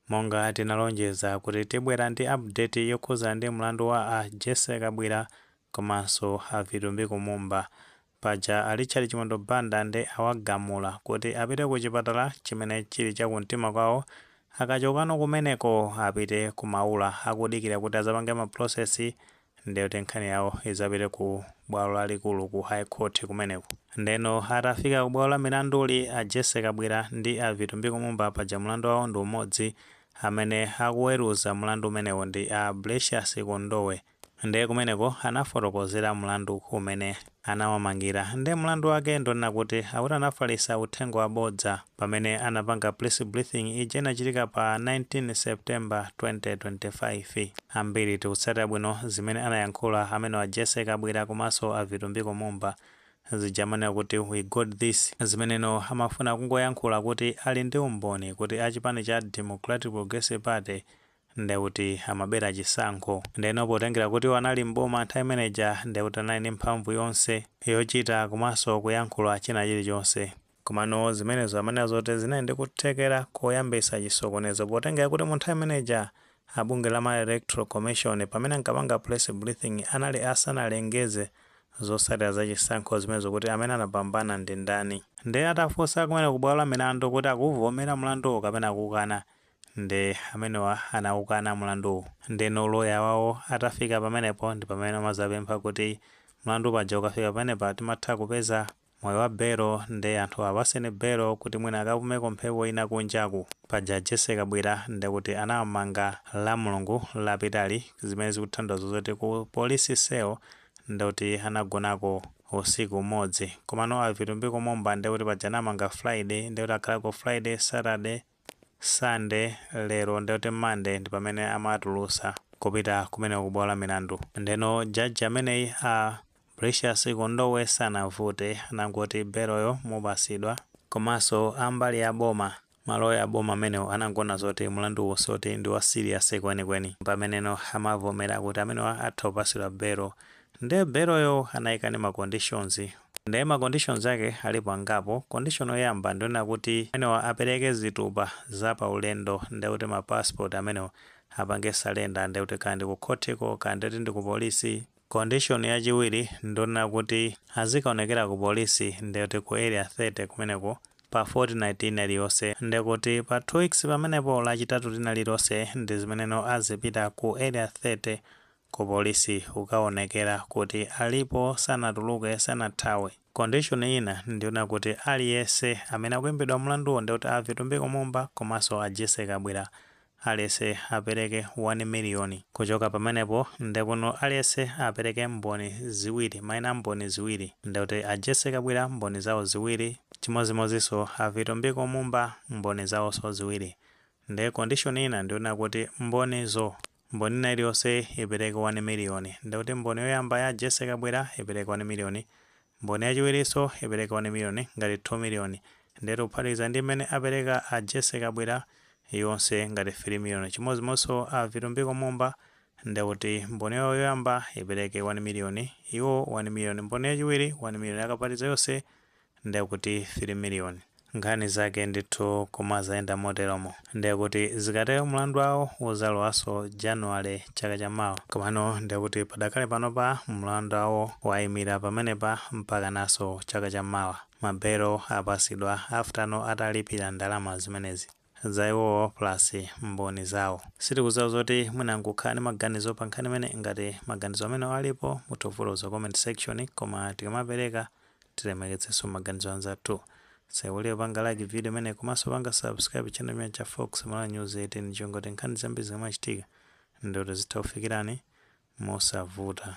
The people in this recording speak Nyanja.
Monga tinalonjeza kuti tibwera ndi update yokhuza ndi mlandu wa a Jesse Kabwira komanso a Vitumbiko Mumba. Paja a Richard Chimwendo Banda ndi awagamula kuti apite ku chipatala chimene chili chakumtima kwawo. Akachokano kumeneko apite ku Maula, akudikira kuti azapange ma process, ndekuti nkhani yawo izapite ku bwalo lalikulu, ku High Court kumeneko. Ndeno atafika ku bwalo la milanduli, a Jesse Kabwira ndi a Vitumbiko Mumba, paja mlandu wawo ndi umodzi, amene akuweruza mlandu umenewo ndi a Blesius Kondowe. Ndiye kumeneko anafotokozera mlandu umene anawamangira. Ndiye mlandu wake ndonena kuti akuti anafalitsa uthenga wabodza pamene anapanga press briefing ija inachitika pa 19 September 2025. Ambiri tikutsatira bwino zimene anayankhula amene wa Jesse Kabwira komanso a Vitumbiko Mumba, zija amanena kuti "We got this", zimeneno amafuna kungoyankhula kuti ali ndi umboni kuti achipani cha Democratic Progressive Party ndekuti amabera chisankho. Ndeno potengera kuti anali mboma nthawi imeneja, ndekuti anali ndi mphamvu yonse yochita komanso kuyankhula china chilichonse. Komano zimenezo amanena zoti zinali ndi kuthekera koyambisa chisokonezo, potengera kuti mu nthawi imeneja abungwe la ma Electoral Commission, pamene ankapanga press briefing, anali asanalengeze zotsatira za chisankho zimenezo, kuti amene anapambana ndi ndani. Ndiye atafunsa kumene kubwalo la milandu kuti akuvomera mlanduwo kapena akukana, ndi amenewa anawukana mlanduwo. Ndeno loya wawo atafika pamenepo ndi pamene amazapempha kuti mlandu paja ukafika pamenepa timatha kupeza moyo wa belo, ndi anthu apaseni belo kuti mwina akapumeko mphepo ina kunjaku. Paja Jesse Kabwira ndekuti anamanga la Mulungu lapitali, zimene zikutanthauza zoti ku police cell ndekuti anagonako usiku umodzi. Komano a Vitumbiko Mumba ndekuti paja anamanga Friday, ndekuti akhalako Friday, Saturday, Sunday, lero ndekuti Monday ndi pamene amatulusa kupita kumene kubwalo la milandu. Ndeno jaji ameneyi a Precious Kondowe sanavute, anangoti beloyo mupasidwa. Komanso ambali ya boma, maloya aboma amenewo anangona zoti mlanduwu soti ndi wa serious kwenikweni, pameneno amavomera kuti amenewa atha kupasidwa belo. Nde beloyo anayika ndi ma conditions. Ndiye ma conditions ake alipo angapo. Condition yoyamba ndionena kuti amenewa apereke zitupa za paulendo, ndekuti ma passport amenewo apange surrender, ndekuti kaya ndi ku khotiko, kaya ndekuti ndi ku polisi. Condition yachiwiri ndionena kuti azikaonekera ku polisi, ndekuti ku Area 30 kumeneko, pa fortnight ina iliyonse, ndekuti pa 2 weeks pamenepo, Lachitatu lina lililonse ndi zimeneno azipita ku Area 30 ku polisi kukaonekera kuti alipo, sanatuluke, sanathawe. Condition ina ndiona kuti aliyense amene akuimbidwa mlanduwo, ndikuti a Vitumbiko Mumba komanso a Jesse Kabwira, aliyense apereke 1 miliyoni. Kuchoka pamenepo ndekuno aliyense apereke mboni ziwiri, mayina mboni ziwiri, ndikuti a Jesse Kabwira mboni zawo ziwiri, chimodzimodzinso a Vitumbiko Mumba mboni zawonso ziwiri. Nde condition ina ndiona kuti mbonizo, mboni ina iliyonse ipereke 1 miliyoni, ndikuti mboni yoyamba ya Jesse Kabwira ipereke 1 miliyoni, mboni yachiwirinso ipereke 1 miliyoni, ngati 2 miliyoni. Ndetu kuphatikiza ndi mmene apereka a Jesse Kabwira yonse ngati 3 miliyoni. Chimodzimodzinso a Vitumbiko Mumba, ndekuti mboni yawo yoyamba ipereke 1 miliyoni, iwo 1 miliyoni, mboni yachiwiri 1 miliyoni, akaphatikiza yonse ndekuti 3 miliyoni. Nkhani zake ndithu kumazayenda moteromo. Ndekuti zikatero mlandu wawo uzalowanso Januwale chaka chamawa. Komano ndekuti padakale panopa mlandu wawo wayimira pamenepa mpaka naso chaka chamawa. Mabelo apasidwa after no atalipira ndalama zimenezi za iwowo plus mboni zawo. Sitikudziwa zoti mwina nkukhala ndi maganizo pa nkhani imene. Ngati maganizo amene alipo, mutha kufotokoza comment section, koma tikamapereka tilemekezenso maganizo anzathu. Saiwalire panga like video imene komanso panga subscribe channel imene cha Fox Malawi News 18, chongoti nkhani zambiri zikamachitika ndikuti zitha kufikirani mosavuta.